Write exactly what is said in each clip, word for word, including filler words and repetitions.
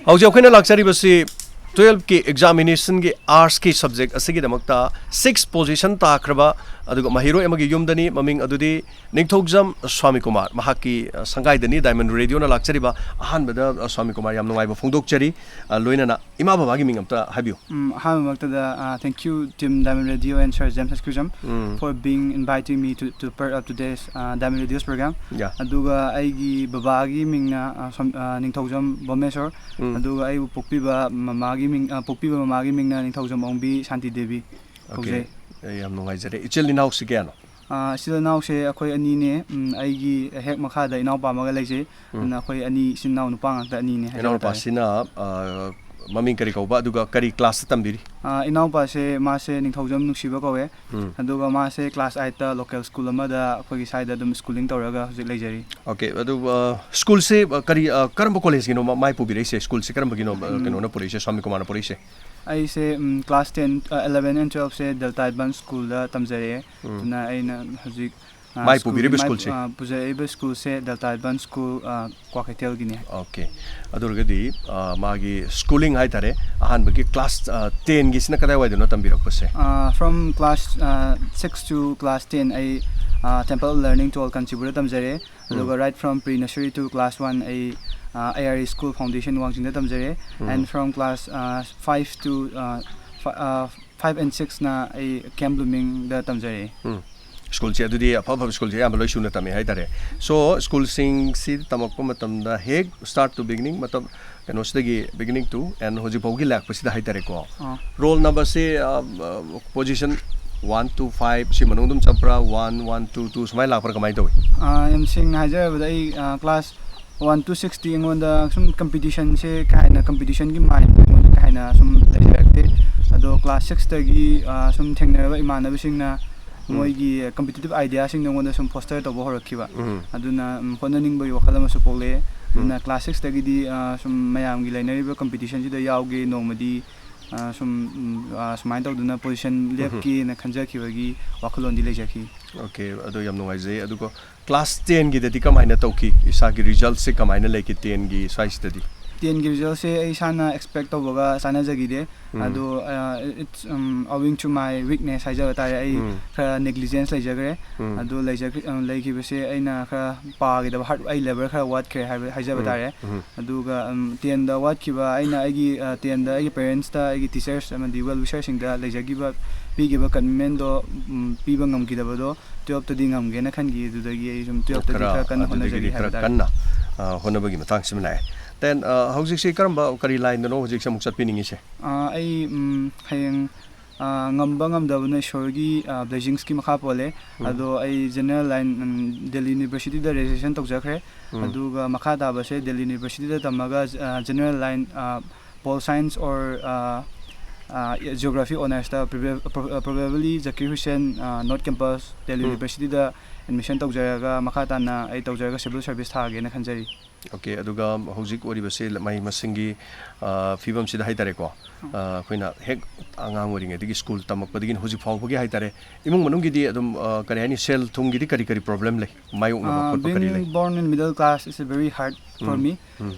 ꯍꯧꯖꯤꯛ ꯑꯩꯈꯣꯏꯅ ꯂꯥꯛꯆꯔꯤꯕꯁꯤ ꯇꯨꯌꯦꯜꯐꯀꯤ ꯑꯦꯛꯖꯥꯃꯤꯅꯦꯁꯟꯒꯤ ꯑꯥꯔꯠꯁꯀꯤ ꯁꯕꯖꯦꯛ ꯑꯁꯤꯒꯤꯗꯃꯛꯇ ꯁꯤꯛꯁ ꯄꯣꯖꯤꯁꯟ ꯇꯥꯈ꯭ꯔꯕ ꯑꯗꯨꯒ ꯃꯍꯩꯔꯣꯏ ꯑꯃꯒꯤ ꯌꯨꯝꯗꯅꯤ꯫ ꯃꯃꯤꯡ ꯑꯗꯨꯗꯤ ꯅꯤꯡꯊꯧꯖꯝ ꯁ꯭ꯋꯥꯃꯤ ꯀꯨꯃꯥꯔ, ꯃꯍꯥꯛꯀꯤ, ꯑ, ꯁꯪꯒꯥꯏꯗꯅꯤ꯫ ꯗꯥꯏꯃꯟ ꯔꯦꯗꯤꯑꯣꯅ ꯂꯥꯛꯆꯔꯤꯕ ꯑꯍꯥꯟꯕꯗ, ꯑ, ꯁ꯭ꯋꯥꯃꯤ ꯀꯨꯃꯥꯔ, ꯌꯥꯝ ꯅꯨꯡꯉꯥꯏꯕ ꯐꯣꯡꯗꯣꯛꯆꯔꯤ꯫ ꯑ, ꯂꯣꯏꯅꯅ ꯏꯃꯥ ꯕꯕꯥꯒꯤ ꯃꯤꯡ ꯑꯝꯇ ꯍꯥꯏꯕꯤꯌꯨ꯫ ꯎꯝ, ꯑꯍꯥꯟꯕꯃꯛꯇꯗ, ꯑ, thank you, Team Diamond Radio and Sir James Escujam, um. for being inviting me to, to part of today's, uh, Diamond Radio's program. Yeah. ꯑꯗꯨꯒ ꯑꯩꯒꯤ ꯕꯕꯥꯒꯤ ꯃꯤꯡꯅ, ꯑ, ꯁꯣꯝ-, ꯑ, ꯅꯤꯡꯊꯧꯖꯝ ꯕꯣꯃꯦꯁꯣꯔ꯫ ꯎꯝ꯫ ꯑꯗꯨꯒ ꯑꯩꯕꯨ ꯄꯣꯛꯄꯤꯕ ꯃꯃꯥꯒꯤ ꯃꯤꯡ, ꯑ, ꯄꯣꯛꯄꯤꯕ ꯃꯃꯥꯒꯤ ꯃꯤꯡꯅ ꯅꯤꯡꯊꯧꯖꯝ ꯑꯣꯡꯕꯤ ꯁꯥꯟꯇꯤ ꯗꯦꯕꯤ ꯑꯣꯀꯦ꯫ ꯀꯧꯖꯩ꯫ ꯑꯦ, ꯌꯥꯝ ꯅꯨꯡꯉꯥꯏꯖꯔꯦ꯫ ꯏꯆꯤꯜ ꯏꯅꯥꯎꯁꯤ ꯀꯌꯥꯅꯣ? ꯑ, ꯏꯆꯤꯜ ꯏꯅꯥꯎꯁꯦ ꯑꯩꯈꯣꯏ ꯑꯅꯤꯅꯦ꯫ ꯎꯝ, ꯑꯩꯒꯤ ꯍꯦꯛ ꯃꯈꯥꯗ ꯏꯅꯥꯎꯄꯥ ꯑꯃꯒ ꯂꯩꯖꯩ꯫ ꯎꯝ꯫ ꯑꯗꯨꯅ ꯑꯩꯈꯣꯏ ꯑꯅꯤ ꯏꯆꯤꯜ ꯏꯅꯥꯎ ꯅꯨꯄꯥ ꯉꯥꯛꯇ ꯑꯅꯤꯅꯦ ꯍꯥꯏꯖꯕ ꯇꯥꯔꯦ꯫ ꯏꯅꯥꯎꯅꯨꯄꯥꯁꯤꯅ, ꯑ, ꯃꯃꯤꯡ ꯀꯔꯤ ꯀꯧꯕ, ꯑꯗꯨꯒ ꯀꯔꯤ ꯀ꯭ꯂꯥꯁꯇ ꯇꯝꯕꯤꯔꯤ? ꯑ, ꯏꯅꯥꯎꯄꯥꯁꯦ, ꯃꯥꯁꯦ ꯅꯤꯡꯊꯧꯖꯝ ꯅꯨꯡꯁꯤꯕ ꯀꯧꯋꯦ꯫ ꯎꯝ꯫ ꯑꯗꯨꯒ ꯃꯥꯁꯦ ꯀ꯭ꯂꯥꯁ ꯑꯥꯏꯠꯇ ꯂꯣꯀꯦꯜ ꯁ꯭ꯀꯨꯜ ꯑꯃꯗ ꯑꯩꯈꯣꯏꯒꯤ ꯁ꯭ꯋꯥꯏꯗ ꯑꯗꯨꯝ ꯁ꯭ꯀꯨꯂꯤꯡ ꯇꯧꯔꯒ ꯍꯧꯖꯤꯛ ꯂꯩꯖꯔꯤ꯫ ꯑꯣꯀꯦ, ꯑꯗꯨ, ꯑ, ꯁ꯭ꯀꯨꯜꯁꯦ, ꯑ, ꯀꯔꯤ, ꯑ, ꯀꯔꯝꯕ ꯀꯣꯂꯦꯖꯀꯤꯅꯣ ꯃꯥ-, ꯃꯥꯏ ꯄꯨꯕꯤꯔꯛꯏꯁꯦ? ꯁ꯭ꯀꯨꯜꯁꯦ ꯀꯔꯝꯕꯒꯤꯅꯣ, ꯑ, ꯎꯝ꯫ ꯀꯩꯅꯣꯅ ꯄꯨꯔꯛꯏꯁꯦ, ꯁ꯭ꯋꯥꯃꯤ ꯀꯨꯃꯥꯔꯅ ꯄꯨꯔꯛꯏꯁꯦ? ꯑꯩꯁꯦ, ꯎꯝ, ꯀ꯭ꯂꯥꯁ ꯇꯦꯟ, ꯑ, ꯑꯦꯂꯚꯦꯟ ꯑꯦꯟ ꯇꯨꯌꯦꯜꯐꯁꯦ ꯗꯦꯜꯇꯥ ꯑꯦꯗꯚꯥꯟꯁ ꯁ꯭ꯀꯨꯜꯗ ꯇꯝꯖꯔꯛꯑꯦ꯫ ꯎꯝ꯫ ꯑꯗꯨꯅ ꯑꯩꯅ ꯍꯧꯖꯤꯛ, ꯑ, ꯃꯥꯏ ꯁ꯭ꯀꯨꯜ ꯄꯨꯕꯤꯔꯤꯕ ꯃꯥꯏ-, ꯁ꯭ꯀꯨꯜꯁꯦ? ꯑ, ꯄꯨꯖꯔꯛꯏꯕ ꯁ꯭ꯀꯨꯜꯁꯦ ꯗꯦꯜꯇꯥ ꯑꯦꯗꯚꯥꯟꯁ ꯁ꯭ꯀꯨꯜ, ꯑ, ꯀ꯭ꯋꯥꯀꯩꯊꯦꯜꯒꯤꯅꯤ꯫ ꯑꯣꯀꯦ꯫ ꯑꯗꯨ ꯑꯣꯏꯔꯒꯗꯤ, ꯑ, ꯃꯥꯒꯤ ꯁ꯭ꯀꯨꯂꯤꯡ ꯍꯥꯏꯇꯥꯔꯦ, ꯑꯍꯥꯟꯕꯒꯤ ꯀ꯭ꯂꯥꯁ, ꯑ, ꯇꯦꯟꯒꯤꯁꯤꯅ ꯀꯗꯥꯏꯋꯥꯏꯗꯅꯣ ꯇꯝꯕꯤꯔꯛꯄꯁꯦ? ꯑ, from class, ꯑ, six to class ten ꯑꯩ, ꯑ, Temple of Learning Tuol Kanchanpurꯗ ꯇꯝꯖꯔꯦ꯫ ꯎꯝ꯫ ꯑꯗꯨꯒ right from pre nursery to class one ꯑꯩ, ꯑ, A R E school foundation ꯋꯥꯡꯖꯤꯡꯗ ꯇꯝꯖꯔꯦ꯫ ꯎꯝ꯫ And from class, ꯑ, five to, ꯑ, ꯐ-, ꯑ, five and sixꯅ ꯑꯩ ꯀꯦꯝ ꯕ꯭ꯂꯨꯃꯤꯡꯗ ꯇꯝꯖꯔꯛꯑꯦ꯫ ꯎꯝ꯫ ꯁ꯭ꯀꯨꯜꯁꯦ ꯑꯗꯨꯗꯤ ꯑꯐ ꯑꯐꯕ ꯁ꯭ꯀꯨꯜꯁꯦ ꯑꯌꯥꯝꯕ ꯂꯣꯏ ꯁꯨꯅ ꯇꯝꯃꯦ ꯍꯥꯏꯇꯥꯔꯦ꯫ So, ꯁ꯭ꯀꯨꯜꯁꯤꯡꯁꯤ ꯇꯝꯃꯛꯄ ꯃꯇꯝꯗ ꯍꯦꯛ start to beginning ꯃꯇꯝ, ꯀꯩꯅꯣꯁꯤꯗꯒꯤ beginning to end ꯍꯧꯖꯤꯛ ꯐꯥꯎꯒꯤ ꯂꯥꯛꯄꯁꯤꯗ ꯍꯥꯏꯇꯥꯔꯦꯀꯣ꯫ ꯑꯥ꯫ ꯔꯣꯜ ꯅꯝꯕꯔꯁꯦ, ꯑ, ꯑ, ꯄꯣꯖꯤꯁꯟ one to five ꯁꯤ ꯃꯅꯨꯡ ꯑꯗꯨꯝ ꯆꯠꯄ꯭ꯔꯥ? One, one, two, two ꯁꯨꯃꯥꯏꯅ ꯂꯥꯛꯄ꯭ꯔꯥ? ꯀꯃꯥꯏꯅ ꯇꯧꯏ? ꯑꯥ, ꯌꯥꯝ ꯁꯦꯡꯅ ꯍꯥꯏꯖꯔꯕꯗ ꯑꯩ, ꯑ, ꯀ꯭ꯂꯥꯁ one to sixꯇꯤ ꯑꯩꯉꯣꯟꯗ ꯁꯨꯝ ꯀꯝꯄꯤꯇꯤꯁꯟꯁꯦ ꯀꯥ ꯍꯦꯟꯅ, ꯀꯝꯄꯤꯇꯤꯁꯟꯒꯤ ꯃꯥꯏꯟꯗ ꯑꯩꯉꯣꯟꯗ ꯀꯥ ꯍꯦꯟꯅ ꯁꯨꯝ ꯂꯩꯖꯔꯛꯇꯦ꯫ ꯑꯗꯣ ꯀ꯭ꯂꯥꯁ ꯁꯤꯛꯁꯇꯒꯤ, ꯑ, ꯁꯨꯝ ꯊꯦꯡꯅꯔꯕ ꯏꯃꯥꯟꯅꯕꯁꯤꯡꯅ ꯎꯝ꯫ ꯃꯣꯏꯒꯤ ꯀꯝꯄꯤꯇꯤꯇꯤꯞ ꯑꯥꯏꯗꯤꯌꯥꯁꯤꯡꯗꯣ ꯑꯩꯉꯣꯟꯗ ꯁꯨꯝ ꯐꯣꯁꯇꯔ ꯇꯧꯕ ꯍꯧꯔꯛꯈꯤꯕ꯫ ꯎꯝ꯫ ꯑꯗꯨꯅ, ꯎꯝ, ꯍꯣꯠꯅꯅꯤꯡꯕꯒꯤ ꯋꯥꯈꯜ ꯑꯃꯁꯨ ꯄꯣꯛꯂꯛꯑꯦ꯫ ꯎꯝ꯫ ꯑꯗꯨꯅ ꯀ꯭ꯂꯥꯁ ꯁꯤꯛꯁꯇꯒꯤꯗꯤ, ꯑ, ꯁꯨꯝ ꯃꯌꯥꯝꯒꯤ ꯂꯩꯅꯔꯤꯕ ꯀꯝꯄꯤꯇꯤꯁꯟꯁꯤꯗ ꯌꯥꯎꯒꯦ, ꯅꯣꯡꯃꯗꯤ, ꯑ, ꯁꯨꯝ, ꯎꯝ, ꯑ, ꯁꯨꯃꯥꯏꯅ ꯇꯧꯗꯅ ꯄꯣꯖꯤꯁꯟ ꯎꯝ꯫ ꯂꯦꯞꯀꯦꯅ ꯈꯟꯖꯈꯤꯕꯒꯤ ꯋꯥꯈꯜꯂꯣꯟꯗꯤ ꯂꯩꯖꯈꯤ꯫ ꯑꯣꯀꯦ, ꯑꯗꯣ ꯌꯥꯝ ꯅꯨꯡꯉꯥꯏꯖꯩ꯫ ꯑꯗꯨꯒ ꯀ꯭ꯂꯥꯁ ꯇꯦꯟꯒꯤꯗꯗꯤ ꯀꯃꯥꯏꯅ ꯇꯧꯈꯤ? ꯏꯁꯥꯒꯤ ꯔꯤꯖꯜꯠꯁꯦ ꯀꯃꯥꯏꯅ ꯂꯩꯈꯤ ꯇꯦꯟꯒꯤ ꯁ꯭ꯋꯥꯏꯁꯤꯗꯗꯤ? ꯇꯦꯟꯒꯤ ꯔꯤꯖꯜꯁꯦ ꯑꯩ ꯏꯁꯥꯅ ꯑꯦꯛꯁꯄꯦꯛ ꯇꯧꯕꯒ ꯆꯥꯟꯅꯖꯈꯤꯗꯦ꯫ ꯑꯗꯣ, it's owing to my weakness ꯍꯥꯏꯖꯕ ꯇꯥꯔꯦ꯫ ꯑꯩ ꯈꯔ ꯅꯦꯒ꯭ꯂꯤꯖꯦꯟꯁ ꯂꯩꯖꯈ꯭ꯔꯦ꯫ ꯑꯗꯨ ꯂꯩꯖꯈ꯭ꯔꯤ- ꯑ, ꯂꯩꯈꯤꯕꯁꯦ ꯑꯩꯅ ꯈꯔ ꯄꯥꯒꯗꯕ ꯍꯥꯔꯠ ꯑꯩ ꯂꯦꯕꯔ ꯈꯔ ꯋꯥꯠꯈ꯭ꯔꯦ ꯍꯥꯏꯕ ꯍꯥꯏꯖꯕ ꯇꯥꯔꯦ꯫ ꯑꯗꯨꯒ ꯇꯦꯟꯗ ꯋꯥꯠꯈꯤꯕ ꯑꯩꯅ ꯑꯩꯒꯤ ꯇꯦꯟꯗ ꯑꯩꯒꯤ ꯄꯦꯔꯦꯟꯁꯇ, ꯑꯩꯒꯤ ꯇꯤꯆꯔꯁ ꯑꯃꯗꯤ ꯋꯦꯜ ꯋꯤꯁꯔꯁꯤꯡꯗ ꯂꯩꯖꯈꯤꯕ, ꯄꯤꯈꯤꯕ ꯀꯃꯤꯠꯃꯦꯟꯗꯣ ꯄꯤꯕ ꯉꯝꯈꯤꯗꯕꯗꯣ ꯇꯨꯌꯦꯜꯞꯇꯗꯤ ꯉꯝꯒꯦꯅ ꯈꯟꯈꯤ꯫ ꯑꯗꯨꯗꯒꯤ ꯑꯩ ꯁꯨꯝ ꯇꯨꯌꯦꯜꯞꯇꯗꯤ ꯈꯔ ꯀꯟꯅ ꯍꯣꯠꯅꯖꯔꯤ ꯍꯥꯏꯕ ꯇꯥꯔꯦ꯫ ꯀꯟꯅ ꯍꯣꯠꯅꯕꯒꯤ ꯃꯇꯥꯡꯁꯤꯃ ꯂꯥꯛꯑꯦ꯫ ꯇꯦꯟ, ꯍꯧꯖꯤꯛꯁꯤ ꯀꯔꯝꯕ, ꯀꯔꯤ ꯂꯥꯏꯟꯗꯅꯣ ꯍꯧꯖꯤꯛꯁꯦ ꯑꯃꯨꯛ ꯆꯠꯄꯤꯅꯤꯡꯉꯤꯁꯦ? ꯑꯩ ꯍꯌꯦꯡ ꯉꯝꯕ ꯉꯝꯗꯕꯅ ꯏꯁꯣꯔꯒꯤ ꯕ꯭ꯂꯦꯁꯤꯡꯁꯀꯤ ꯃꯈꯥ ꯄꯣꯜꯂꯦ꯫ ꯑꯗꯣ ꯑꯩ ꯖꯦꯅꯔꯦꯜ ꯂꯥꯏꯟ, ꯗꯦꯜꯂꯤ ꯌꯨꯅꯤꯚꯔꯁꯤꯇꯤꯗ ꯔꯦꯖꯨꯑꯦꯁꯟ ꯇꯧꯖꯈ꯭ꯔꯦ꯫ ꯑꯗꯨꯒ ꯃꯈꯥ ꯇꯥꯕꯁꯦ ꯗꯦꯜꯂꯤ ꯌꯨꯅꯤꯚꯔꯁꯤꯇꯤꯗ ꯇꯝꯃꯒ general line, pol science or geography ꯑꯣꯅꯔꯁꯇ, probably Zakir Hussain north campus Delhi ꯌꯨꯅꯤꯚꯔꯁꯤꯇꯤꯗ ꯑꯦꯗꯃꯤꯁꯟ ꯇꯧꯖꯔꯒ ꯃꯈꯥ ꯇꯥꯅ ꯑꯩ ꯇꯧꯖꯔꯒ ꯁꯤꯚꯤꯜ ꯁꯥꯔꯚꯤꯁ ꯊꯥꯒꯦꯅ ꯈꯟꯖꯔꯤ꯫ ꯑꯣꯀꯦ, ꯑꯗꯨꯒ ꯍꯧꯖꯤꯛ ꯑꯣꯏꯔꯤꯕꯁꯤ ꯃꯍꯩ ꯃꯁꯤꯡꯒꯤ ꯐꯤꯕꯝꯁꯤꯗ ꯍꯥꯏ ꯇꯥꯔꯦꯀꯣ, ꯑꯩꯈꯣꯏꯅ ꯍꯦꯛ ꯑꯉꯥꯡ ꯑꯣꯏꯔꯤꯉꯩꯗꯒꯤ ꯁ꯭ꯀꯨꯜ ꯇꯝꯃꯛꯄꯗꯒꯤꯅ ꯍꯧꯖꯤꯛ ꯐꯥꯎꯕꯒꯤ ꯍꯥꯏ ꯇꯥꯔꯦ, ꯏꯃꯨꯡ ꯃꯅꯨꯡꯒꯤꯗꯤ ꯑꯗꯨꯝ, ꯀꯔꯤ ꯍꯥꯏꯅꯤ, ꯁꯦꯜ ꯊꯨꯝꯒꯤꯗꯤ ꯀꯔꯤ ꯀꯔꯤ ꯄ꯭ꯔꯣꯕ꯭ꯂꯦꯝ ꯂꯩ, ꯃꯥꯌꯣꯛꯅꯕ ꯈꯣꯠꯄ ꯀꯔꯤ ꯂꯩ? Being born in middle class is a very hard for me.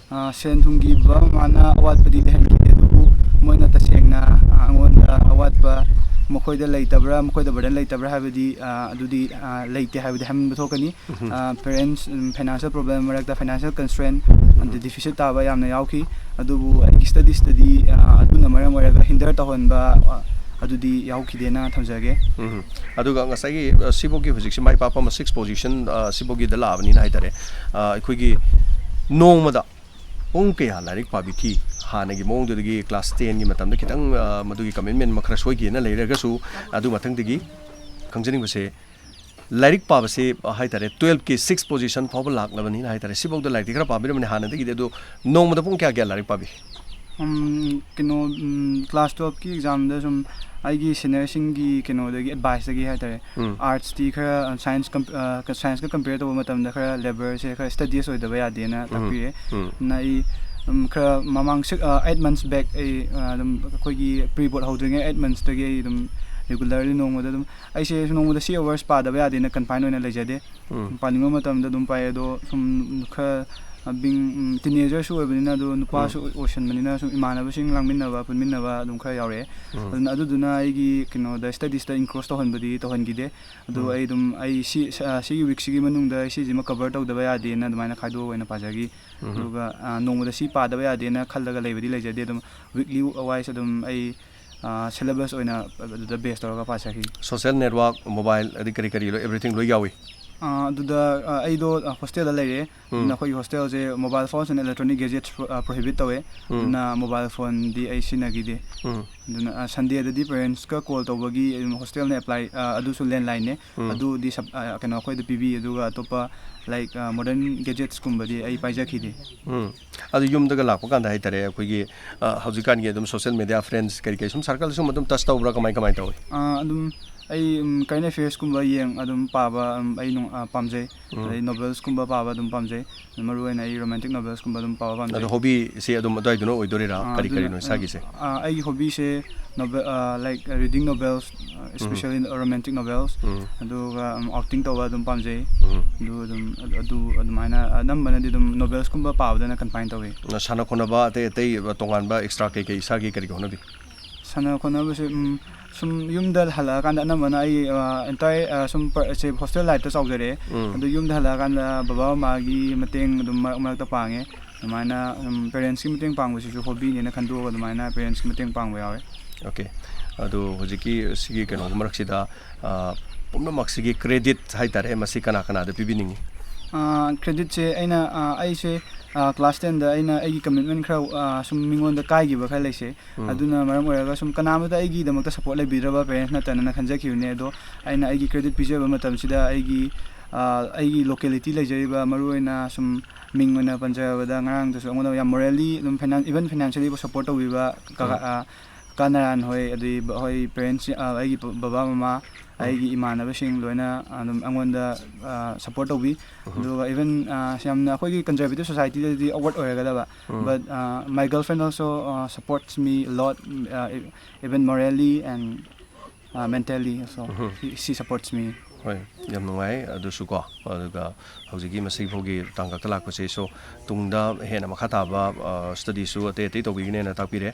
ꯁꯦꯟ ꯊꯨꯝꯒꯤ ꯕꯕꯥ ꯃꯃꯥꯅ ꯑꯋꯥꯠꯄꯗꯤ ꯂꯩꯍꯟꯈꯤꯗꯦ, ꯑꯗꯨꯕꯨ ꯃꯣꯏꯅ ꯇꯁꯦꯡꯅ ꯑꯩꯉꯣꯟꯗ ꯑꯋꯥꯠꯄ ꯃꯈꯣꯏꯗ ꯂꯩꯇꯕ꯭ꯔꯥ, ꯃꯈꯣꯏꯗ ꯕꯔꯗꯟ ꯂꯩꯇꯕ꯭ꯔꯥ ꯍꯥꯏꯕꯗꯤ ꯑꯗꯨꯗꯤ ꯂꯩꯇꯦ ꯍꯥꯏꯕꯗꯤ ꯍꯥꯏꯍꯟꯕ ꯊꯣꯛꯀꯅꯤ꯫ ꯄꯦꯔꯦꯟꯁ, ꯐꯥꯏꯅꯥꯟꯁꯤꯌꯦꯜ ꯄ꯭ꯔꯣꯕ꯭ꯂꯦꯝ ꯃꯔꯛꯇ ꯐꯥꯏꯅꯥꯟꯁꯤꯌꯦꯜ ꯀꯟꯁꯇ꯭ꯔꯦꯟ ꯑꯃꯗꯤ ꯗꯤꯐꯤꯁꯤꯠ ꯇꯥꯕ ꯌꯥꯝꯅ ꯌꯥꯎꯈꯤ꯫ ꯑꯗꯨꯕꯨ ꯑꯩꯒꯤ ꯁ꯭ꯇꯗꯤꯁꯇꯗꯤ ꯑꯗꯨꯅ ꯃꯔꯝ ꯑꯣꯏꯔꯒ ꯍꯤꯟꯗꯔ ꯇꯧꯍꯟꯕ ꯑꯗꯨꯗꯤ ꯌꯥꯎꯈꯤꯗꯦꯅ ꯊꯝꯖꯒꯦ꯫ ꯑꯗꯨꯒ ꯉꯁꯥꯏꯒꯤ ꯁꯤꯐꯥꯎꯒꯤ ꯍꯧꯖꯤꯛꯁꯤ ꯃꯥꯏ ꯄꯥꯛꯄ ꯑꯃ, ꯁꯤꯛꯁ ꯄꯣꯖꯤꯁꯟ ꯁꯤꯐꯥꯎꯒꯤꯗ ꯂꯥꯛꯑꯕꯅꯤꯅ ꯍꯥꯏ ꯇꯥꯔꯦ, ꯑꯩꯈꯣꯏꯒꯤ ꯅꯣꯡꯃꯗ ꯄꯨꯡ ꯀꯌꯥ ꯂꯥꯏꯔꯤꯛ ꯄꯥꯕꯤꯈꯤ? ꯍꯥꯟꯅꯒꯤ ꯃꯑꯣꯡꯗꯨꯗꯒꯤ ꯀ꯭ꯂꯥꯁ ꯇꯦꯟꯒꯤ ꯃꯇꯝꯗ ꯈꯤꯇꯪ ꯃꯗꯨꯒꯤ ꯀꯃꯤꯠꯃꯦꯟ ꯑꯃ ꯈꯔ ꯁꯣꯏꯈꯤꯅ ꯂꯩꯔꯒꯁꯨ, ꯑꯗꯨ ꯃꯊꯪꯗꯒꯤ ꯈꯪꯖꯅꯤꯡꯕꯁꯦ, ꯂꯥꯏꯔꯤꯛ ꯄꯥꯕꯁꯤ ꯍꯥꯏ ꯇꯥꯔꯦ, ꯇꯨꯌꯦꯜꯞꯀꯤ ꯁꯤꯛꯁ ꯄꯣꯖꯤꯁꯟ ꯐꯥꯎꯕ ꯂꯥꯛꯂꯕꯅꯤꯅ ꯍꯥꯏ ꯇꯥꯔꯦ, ꯁꯤꯐꯥꯎꯗ ꯂꯥꯏꯔꯤꯛꯇꯤ ꯈꯔ ꯄꯥꯕꯤꯔꯝꯕꯅꯤ ꯍꯥꯟꯅꯗꯒꯤꯗꯤ, ꯑꯗꯣ ꯅꯣꯡꯃꯗ ꯄꯨꯡ ꯀꯌꯥ ꯀꯌꯥ ꯂꯥꯏꯔꯤꯛ ꯄꯥꯕꯤ? ꯀꯩꯅꯣ, ꯀ꯭ꯂꯥꯁ ꯇꯨꯌꯦꯜꯞꯀꯤ ꯑꯦꯛꯖꯥꯝꯗ ꯁꯨꯝ ꯑꯩꯒꯤ ꯁꯦꯅꯤꯌꯔꯁꯤꯡꯒꯤ ꯀꯩꯅꯣꯗꯒꯤ, ꯑꯦꯗꯚꯥꯏꯁꯇꯒꯤ ꯍꯥꯏ ꯇꯥꯔꯦ, ꯑꯥꯔꯠꯁꯇꯤ ꯈꯔ ꯁꯥꯏꯟꯁ, ꯁꯥꯏꯟꯁꯀ ꯀꯝꯄꯤꯌꯔ ꯇꯧꯕ ꯃꯇꯝꯗ ꯈꯔ ꯂꯦꯕꯔꯁꯦ ꯈꯔ ꯁ꯭ꯇꯗꯤꯌꯁ ꯑꯣꯏꯗꯕ ꯌꯥꯗꯦꯅ ꯇꯥꯛꯄꯤꯔꯦ꯫ ꯑꯗꯨꯅ ꯑꯩ ꯈꯔ ꯃꯃꯥꯡ ꯑꯩꯠ ꯃꯟꯁ ꯕꯦꯛ ꯑꯩ ꯑꯗꯨꯝ ꯑꯩꯈꯣꯏꯒꯤ ꯄ꯭ꯔꯤ ꯕꯣꯔꯗ ꯍꯧꯗ꯭ꯔꯤꯉꯩ ꯑꯩꯠ ꯃꯟꯁꯇꯒꯤ ꯑꯩ ꯑꯗꯨꯝ ꯔꯤꯒꯨꯂꯔꯂꯤ ꯅꯣꯡꯃꯗ ꯑꯗꯨꯝ ꯑꯩꯁꯦ ꯅꯣꯡꯃꯗ ꯁꯤ ꯑꯋꯥꯔꯁ ꯄꯥꯗꯕ ꯌꯥꯗꯦꯅ ꯀꯟꯐꯥꯏꯟ ꯑꯣꯏꯅ ꯂꯩꯖꯗꯦ꯫ ꯄꯥꯅꯤꯡꯕ ꯃꯇꯝꯗ ꯑꯗꯨꯝ ꯄꯥꯏ, ꯑꯗꯣ ꯁꯨꯝ ꯈꯔ ꯕꯤꯡ ꯇꯤꯅꯦꯖꯔꯁꯨ ꯑꯣꯏꯕꯅꯤꯅ, ꯑꯗꯨ ꯅꯨꯄꯥꯁꯨ ꯑꯣꯏꯁꯟꯕꯅꯤꯅ, ꯁꯨꯝ ꯏꯃꯥꯟꯅꯕꯁꯤꯡ ꯂꯥꯡꯃꯤꯟꯅꯕ ꯄꯨꯟꯃꯤꯟꯅꯕ ꯑꯗꯨꯝ ꯈꯔ ꯌꯥꯎꯔꯛꯑꯦ꯫ ꯑꯗꯨꯅ ꯑꯗꯨꯗꯨꯅ ꯑꯩꯒꯤ ꯀꯩꯅꯣꯗ, ꯁ꯭ꯇꯗꯤꯁꯇ ꯏꯟꯀ꯭ꯔꯣꯁ ꯇꯧꯍꯟꯕꯗꯤ ꯇꯧꯍꯟꯈꯤꯗꯦ꯫ ꯑꯗꯨ ꯑꯩ ꯑꯗꯨꯝ, ꯑꯩ ꯁꯤ ꯁꯤꯒꯤ ꯋꯤꯛꯁꯤꯒꯤ ꯃꯅꯨꯡꯗ ꯑꯩ ꯁꯤꯁꯤꯃ ꯀꯕꯔ ꯇꯧꯗꯕ ꯌꯥꯗꯦꯅ ꯑꯗꯨꯃꯥꯏꯅ ꯈꯥꯏꯗꯣꯛꯑꯒ ꯑꯣꯏꯅ ꯄꯥꯖꯈꯤ꯫ ꯑꯗꯨꯒ ꯅꯣꯡꯃꯗ ꯁꯤ ꯄꯥꯗꯕ ꯌꯥꯗꯦꯅ ꯈꯜꯂꯒ ꯂꯩꯕꯗꯤ ꯂꯩꯖꯗꯦ꯫ ꯑꯗꯨꯝ ꯋꯤꯛꯂꯤ ꯋꯥꯏꯁ ꯑꯗꯨꯝ ꯑꯩ ꯁꯤꯂꯦꯕꯁ ꯑꯣꯏꯅ ꯑꯗꯨꯗ ꯕꯦꯁ ꯇꯧꯔꯒ ꯄꯥꯖꯈꯤ꯫ ꯁꯣꯁꯦꯜ ꯅꯦꯠꯋꯥꯔꯛ, ꯃꯣꯕꯥꯏꯜ, ꯑꯗꯩ ꯀꯔꯤ ꯀꯔꯤ ꯂꯣꯏ, ꯑꯦꯕ꯭ꯔꯤꯊꯤꯡ ꯂꯣꯏ ꯌꯥꯎꯏ? ꯑꯗꯨꯗ ꯑꯩꯗꯣ ꯍꯣꯁꯇꯦꯜꯗ ꯂꯩꯔꯦ꯫ ꯑꯗꯨꯅ ꯑꯩꯈꯣꯏꯒꯤ ꯍꯣꯁꯇꯦꯜꯁꯦ mobile phones and electronic gadgets prohibit ꯇꯧꯋꯦ꯫ ꯑꯗꯨꯅ ꯃꯣꯕꯥꯏꯜ ꯐꯣꯟꯗꯤ ꯑꯩ ꯁꯤꯖꯤꯟꯅꯈꯤꯗꯦ꯫ ꯑꯗꯨꯅ ꯁꯟꯗꯦꯗꯗꯤ ꯄꯦꯔꯦꯟꯁꯀ ꯀꯣꯜ ꯇꯧꯕꯒꯤ, ꯑꯗꯨꯝ ꯍꯣꯁꯇꯦꯜꯅ ꯑꯦꯄ꯭ꯂꯥꯏ, ꯑꯗꯨꯁꯨ ꯂꯦꯟꯂꯥꯏꯟꯅꯦ꯫ ꯑꯗꯨꯗꯤ ꯁꯞ-, ꯑ, ꯀꯩꯅꯣ, ꯑꯩꯈꯣꯏꯗ ꯄꯤꯕꯤ꯫ ꯑꯗꯨꯒ ꯑꯇꯣꯞꯄ, ꯂꯥꯏꯛ, ꯃꯣꯗꯔꯟ ꯒꯦꯖꯦꯠꯁꯀꯨꯝꯕꯗꯤ ꯑꯩ ꯄꯥꯏꯖꯈꯤꯗꯦ꯫ ꯎꯝ꯫ ꯑꯗꯨ ꯌꯨꯝꯗꯒ ꯂꯥꯛꯄ ꯀꯥꯟꯗ ꯍꯥꯏꯇꯥꯔꯦ, ꯑꯩꯈꯣꯏꯒꯤ, ꯑ, ꯍꯧꯖꯤꯛꯀꯥꯟꯒꯤ ꯑꯗꯨꯝ ꯁꯣꯁꯦꯜ ꯃꯦꯗꯤꯌꯥ, ꯐ꯭ꯔꯦꯟꯁ ꯀꯔꯤ ꯀꯔꯤ ꯁꯨꯝ ꯁꯥꯔꯀꯜ ꯁꯨꯝ ꯑꯗꯨꯝ ꯇꯆ ꯇꯧꯕ꯭ꯔꯥ, ꯀꯃꯥꯏ ꯀꯃꯥꯏ ꯇꯧꯏ? ꯑ, ꯑꯗꯨꯝ ꯑꯩ, ꯎꯝ, ꯀꯔꯦꯟ ꯑꯦꯐꯤꯌꯔꯁꯀꯨꯝꯕ ꯌꯦꯡ ꯑꯗꯨꯝ ꯄꯥꯕ, ꯎꯝ, ꯑꯩ ꯅꯨꯡ-, ꯑ, ꯄꯥꯝꯖꯩ꯫ ꯑꯗꯩ ꯅꯣꯕꯦꯜꯁꯀꯨꯝꯕ ꯄꯥꯕ ꯑꯗꯨꯝ ꯄꯥꯝꯖꯩ꯫ ꯃꯔꯨ ꯑꯣꯏꯅ ꯑꯩ ꯔꯣꯃꯥꯟꯇꯤꯛ ꯅꯣꯕꯦꯜꯁꯀꯨꯝꯕ ꯑꯗꯨꯝ ꯄꯥꯕ ꯄꯥꯝꯖꯩ꯫ ꯑꯗꯣ ꯍꯣꯕꯤꯁꯦ ꯑꯗꯨꯝ ꯑꯗꯨꯋꯥꯏꯗꯨꯅ ꯑꯣꯏꯗꯣꯏꯔꯥ? ꯑ, ꯀꯔꯤ ꯑꯗꯨꯅ, ꯀꯔꯤꯅꯣ ꯏꯁꯥꯒꯤꯁꯦ? ꯑ, ꯑꯩꯒꯤ ꯍꯣꯕꯤꯁꯦ ꯅꯣꯕꯦꯜ, ꯑ, like, reading novels, especially romantic novels, ꯑꯗꯨꯒ, ꯎꯝ, ꯑꯥꯎꯇꯤꯡ ꯇꯧꯕ ꯑꯗꯨꯝ ꯄꯥꯝꯖꯩ꯫ ꯑꯗꯨ ꯑꯗꯨꯝ, ꯑꯗꯨ, ꯑꯗꯨ ꯑꯗꯨꯃꯥꯏꯅ ꯑꯅꯝꯕꯅꯗꯤ ꯑꯗꯨꯝ ꯅꯣꯕꯦꯜꯁꯀꯨꯝꯕ ꯄꯥꯕꯗꯅ ꯀꯟꯐꯥꯏꯟ ꯇꯧꯏ꯫ ꯁꯥꯟꯅ ꯈꯣꯠꯅꯕ ꯑꯇꯩ ꯑꯇꯩ ꯇꯣꯉꯥꯟꯕ ꯑꯦꯛꯁꯇ꯭ꯔꯥ ꯀꯩꯀꯩ ꯏꯁꯥꯒꯤ ꯀꯔꯤ ꯍꯣꯠꯅꯕꯤ? ꯁꯥꯟꯅ ꯈꯣꯠꯅꯕꯁꯦ, ꯎꯝ, ꯁꯨꯝ ꯌꯨꯝꯗ ꯍꯜꯂꯛꯑꯀꯥꯟꯗ ꯑꯅꯝꯕꯅ ꯑꯩ, ꯑ, entire, ꯑ, ꯁꯨꯝ ꯄ-, ꯁꯦ ꯍꯣꯁꯇꯦꯜ ꯂꯥꯏꯐꯇ ꯆꯥꯎꯖꯔꯛꯑꯦ꯫ ꯑꯗꯨ ꯌꯨꯝꯗ ꯍꯜꯂꯛꯑꯀꯥꯟꯗ ꯕꯕꯥ ꯃꯃꯥꯒꯤ ꯃꯇꯦꯡ ꯑꯗꯨꯝ ꯃꯔꯛ ꯃꯔꯛꯇ ꯄꯥꯡꯉꯦ꯫ ꯑꯗꯨꯃꯥꯏꯅ, ꯎꯝ, ꯄꯦꯔꯦꯟꯁꯀꯤ ꯃꯇꯦꯡ ꯄꯥꯡꯕꯁꯤꯁꯨ ꯍꯣꯕꯤꯅꯦꯅ ꯈꯟꯗꯣꯛꯑꯒ ꯑꯗꯨꯃꯥꯏꯅ ꯄꯦꯔꯦꯟꯁꯀꯤ ꯃꯇꯦꯡ ꯄꯥꯡꯕ ꯌꯥꯎꯋꯦ꯫ ꯑꯣꯀꯦ꯫ ꯑꯗꯨ ꯍꯧꯖꯤꯛꯀꯤ ꯁꯤꯒꯤ ꯀꯩꯅꯣꯒꯤ ꯃꯔꯛꯁꯤꯗ, ꯑ, ꯄꯨꯝꯅꯃꯛꯁꯤꯒꯤ ꯀ꯭ꯔꯦꯗꯤꯠ ꯍꯥꯏꯇꯥꯔꯦ, ꯃꯁꯤ ꯀꯅꯥ ꯀꯅꯥꯗ ꯄꯤꯕꯤꯅꯤꯡꯉꯤ? ꯑ, ꯀ꯭ꯔꯦꯗꯤꯠꯁꯦ ꯑꯩꯅ, ꯑ, ꯑꯩꯁꯦ, ꯑ, ꯀ꯭ꯂꯥꯁ ꯇꯦꯟꯗ ꯑꯩꯅ ꯑꯩꯒꯤ ꯀꯃꯤꯠꯃꯦꯟ ꯈꯔ, ꯑ, ꯁꯨꯝ ꯃꯤꯉꯣꯟꯗ ꯀꯥꯏꯈꯤꯕ ꯈꯔ ꯂꯩꯁꯦ꯫ ꯑꯗꯨꯅ ꯃꯔꯝ ꯑꯣꯏꯔꯒ ꯁꯨꯝ ꯀꯅꯥꯃꯠꯇ ꯑꯩꯒꯤꯗꯃꯛꯇ ꯁꯞꯄꯣꯔꯠ ꯂꯩꯕꯤꯗ꯭ꯔꯕ ꯄꯦꯔꯦꯟꯁ ꯅꯠꯇꯅꯅ ꯈꯟꯖꯈꯤꯕꯅꯦ꯫ ꯑꯗꯣ ꯑꯩꯅ ꯑꯩꯒꯤ ꯀ꯭ꯔꯦꯗꯤꯠ ꯄꯤꯖꯕ ꯃꯇꯝꯁꯤꯗ ꯑꯩꯒꯤ, ꯑ, ꯑꯩꯒꯤ ꯂꯣꯀꯦꯂꯤꯇꯤ ꯂꯩꯖꯔꯤꯕ, ꯃꯔꯨꯑꯣꯏꯅ ꯁꯨꯝ ꯃꯤꯡ ꯑꯣꯏꯅ ꯄꯟꯖꯔꯕꯗ, ꯉꯔꯥꯡꯗꯁꯨ ꯑꯩꯉꯣꯟꯗ ꯌꯥꯝ ꯃꯣꯔꯦꯜꯂꯤ ꯑꯗꯨꯝ ꯐꯥꯏꯅꯥꯟ-, ꯏꯚꯟ ꯐꯥꯏꯅꯥꯟꯁꯤꯌꯦꯜꯂꯤꯕꯨ ꯁꯞꯄꯣꯔꯠ ꯇꯧꯕꯤꯕ ꯀꯀꯥ, ꯑ, ꯀꯥ ꯅꯥꯔꯥꯌꯟ ꯍꯣꯏ, ꯑꯗꯩ ꯕ-, ꯍꯣꯏ ꯄꯦꯔꯦꯟꯁ, ꯑ, ꯑꯩꯒꯤ ꯕ-, ꯕꯕꯥ ꯃꯃꯥ, ꯑꯩꯒꯤ ꯏꯃꯥꯟꯅꯕꯁꯤꯡ ꯂꯣꯏꯅ ꯑꯗꯨꯝ ꯑꯩꯉꯣꯟꯗ, ꯑ, ꯁꯞꯄꯣꯔꯠ ꯇꯧꯕꯤ꯫ ꯑꯗꯨꯒ ꯏꯚꯟ, ꯑ, ꯌꯥꯝꯅ ꯑꯩꯈꯣꯏꯒꯤ ꯀꯟꯖꯔꯕꯦꯇꯤꯞ ꯁꯣꯁꯥꯏꯇꯤꯗꯗꯤ ꯑꯣꯛꯋꯥꯔꯗ ꯑꯣꯏꯔꯒꯗꯕ, but, ꯑ, my girlfriend also, ꯑ, supports me a lot, ꯑ, even morally and, ꯑ, mentally also. She, she supports me. ꯍꯣꯏ, ꯌꯥꯝ ꯅꯨꯡꯉꯥꯏ꯫ ꯑꯗꯨꯁꯨ ꯀꯣ, ꯑꯗꯨꯒ ꯍꯧꯖꯤꯛꯀꯤ ꯃꯁꯤꯐꯥꯎꯒꯤ ꯇꯥꯡꯀꯛꯇ ꯂꯥꯛꯄꯁꯤꯁꯨ ꯇꯨꯡꯗ ꯍꯦꯟꯅ ꯃꯈꯥ ꯇꯥꯕ, ꯑ, studyꯁꯨ ꯑꯇꯩ ꯑꯇꯩ ꯇꯧꯕꯤꯒꯅꯦꯅ ꯇꯥꯛꯄꯤꯔꯦ꯫